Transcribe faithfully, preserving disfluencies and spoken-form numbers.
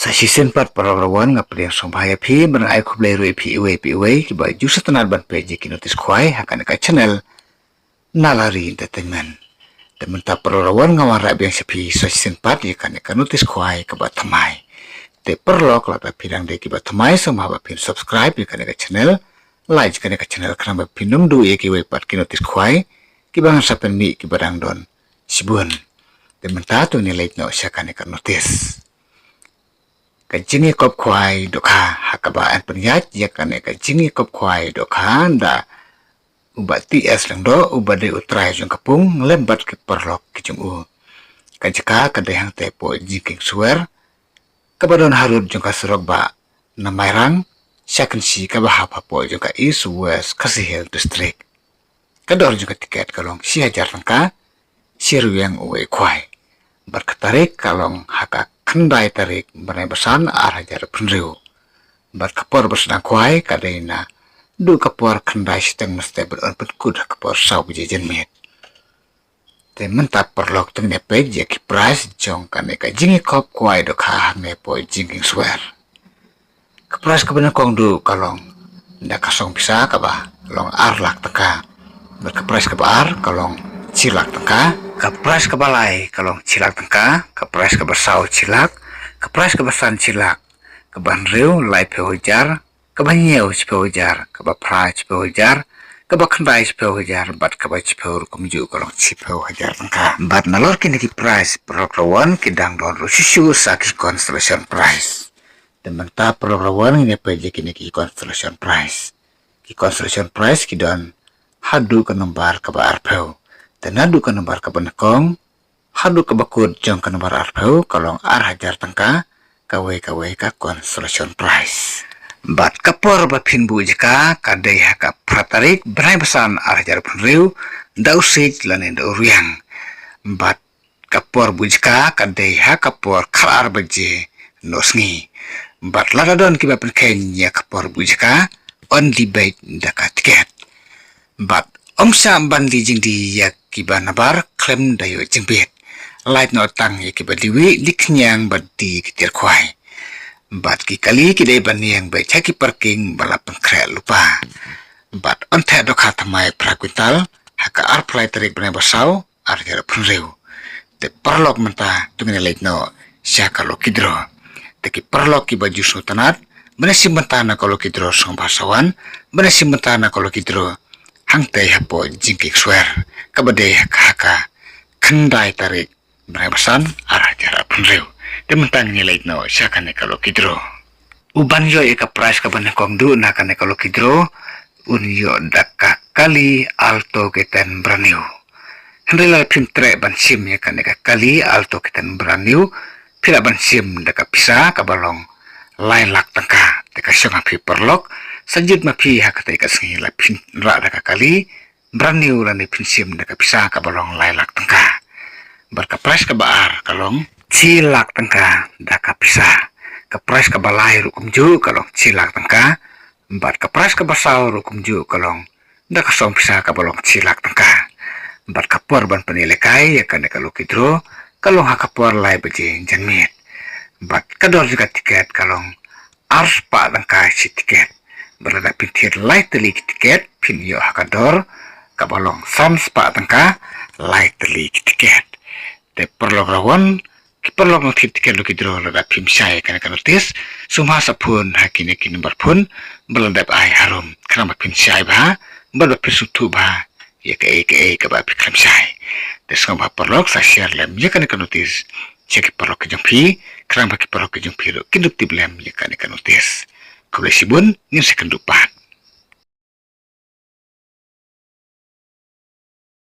Shisien pat paralok ruh nga pdiang sngewbha ïa phi, bad nga ai khublei ruh ïa phi iwei pa iwei kiba ju sngewtynnat ban peit ïa ki notice khwai ha kane ka channel Nalari Entertainment. Te mynta paralok ruh nga wanrah biang sha phi sa shisien pat ïa kane ka notice khwai kaba thymmai. Te paralok lada phi dang dei kiba thymmai sngewbha ba phin subscribe ïa kane ka channel, like ïa kane ka channel khnang ba phin ym duh ïa kiwei pat ki notice khwai kiba ngan sa pynmih kiba dang don shibun. Te mynta to ngin leit noh sha kane ka notice. Ka jingïakop khwai dohkha. Ha kaba yn pynïaid ïa kane ka jingïakop khwai dohkha da u Bah T S Lyngdoh uba dei u trai jong ka pung lem bad ki paralok ki jong u. Ka jaka ka dei hangtei hapoh Jingkieng Swer kaba don harud jong ka surok ba na Mairang sha Kynshi kaba hap hapoh jong ka East West Khasi Hills District. Ka dor jong ka tiket ka long shi hajar tyngka, shi ryngwiang uwei khwai. Bad ka tarik ka long ha ka khyndai tarik bnai ba san ar hajar arphew hynriew. Bad ka por ba sdang khwai ka dei naduh ka por khyndai shiteng mynstep bad yn pynkut ha ka por saw baje janmiet. Te mynta paralok to ngin ïa peit ïa ki prize jong kane ka jingïakop khwai dohkha hangne hapoh Jingkieng Swer. Ka prize kaba nyngkong duh ka long da ka song pisa kaba long ar lak tyngka. Bad ka prize kaba ar ka long shi lak tyngka. Ka prize kaba lai ka long shi lak tyngka. Ka prize kaba saw shi lak. Ka prize kaba san shi lak. Kaba hynriew laiphew hajar. Kaba hynñiew shiphew hajar. Kaba phra shiphew hajar. Kaba khyndai shiphew hajar. Bad kaba shiphew ruh kumjuh ka long shiphew hajar tyngka. Bad nalor kine ki prize paralok ruh ki dang don ruh shuh shuh sa ki consolation prize. Te mynta paralok ruh ngin ïa peit ïa kine ki consolation prize. Ki consolation prize ki don haduh ka nombar kaba arphew. Te naduh ka nombar kaba nyngkong haduh kaba kut jong ka nombar arphew ka long ar hajar tyngka, kawei kawei ka consolation prize. Bad ka por ba phin buh jaka ka dei ha ka phra tarik bnai ba san ar hajar arphew hynriew, da u siej lane da u rwiang. Bad ka por buh jaka ka dei ha ka por khatar baje noh sngi. Bad lada don kiba pynkheiñ ïa ka por buh jaka, yn debate da ka tiket. Bad ym shah ban die jingdie ïa kiba nabar khlem da ïoh jingbit. Lait noh tang ïa kiba die wih, die khñiang bad die ki tiar khwai. Bad ki kali ki dei ban ïeng beit ha ki parking ba la pynkhreh lypa. Bad yn theh dohkha thymmai phra kwintal ha ka arphew lai tarik bnai ba saw ar hajar arphew hynriew. Te paralok mynta to ngin ïa leit noh sha ka lucky draw. Te ki paralok kiba ju sngewtynnat ban ïa shim bynta na ka lucky draw sngewbha sa wan ban ïa shim bynta na ka lucky draw hangtei hapoh Jingkieng Swer kaba dei ha ka khyndai tarik bnai ba san ar hajar arphew hynriew. Te mynta ngin ïa leit noh sha kane ka lucky draw. Uban ïoh ïa ka prize kaba nyngkong duh na kane ka lucky draw un ïoh da ka kali Alto K ten brand new. Hynrei lada phim treh ban shim ïa kane ka kali Alto K ten brand new, phi lah ban shim da ka pisa kaba long lai lak tyngka. Te ka shong ha phi paralok, sa jied ma phi ha katei ka sngi la phin rah da ka kali brand new lane phin shim da ka pisa kaba long lai lak tyngka. Bad ka prize kaba ar ka long shi lak tyngka da ka pisa. Ka prize kaba lai ruh kumjuh ka long shi lak tyngka. Bad ka prize kaba saw ruh kumjuh ka long da ka song pisa kaba long shi lak tyngka. Bad ka por ban pynïalehkai ïa kane ka lucky draw ka long ha ka por lai baje janmiet. Bad ka dor jong ka tiket ka long ar spah tyngka shi tiket. Bad lada phin thied lai tylli ki tiket phin ïoh ha ka dor kaba long san spah tyngka lai tylli ki tiket. Te paralok ruh ki paralok nongthied tiket lucky draw, lada phim shai kane ka notice sngewbha sa phone ha kine ki nombar phone ba la dep ai harum khnang ba phin shai bha bad ba phin sngewthuh bha ïa kaei kaei kaba phi khlem shai. Te sngewbha paralok sa share lem ïa kane ka notice sha ki paralok ki jong phi khnang ba ki paralok ki jong phi ruh kin dup tip lem ïa kane ka notice. Khublei shibun, ngin sa ïakynduh pat.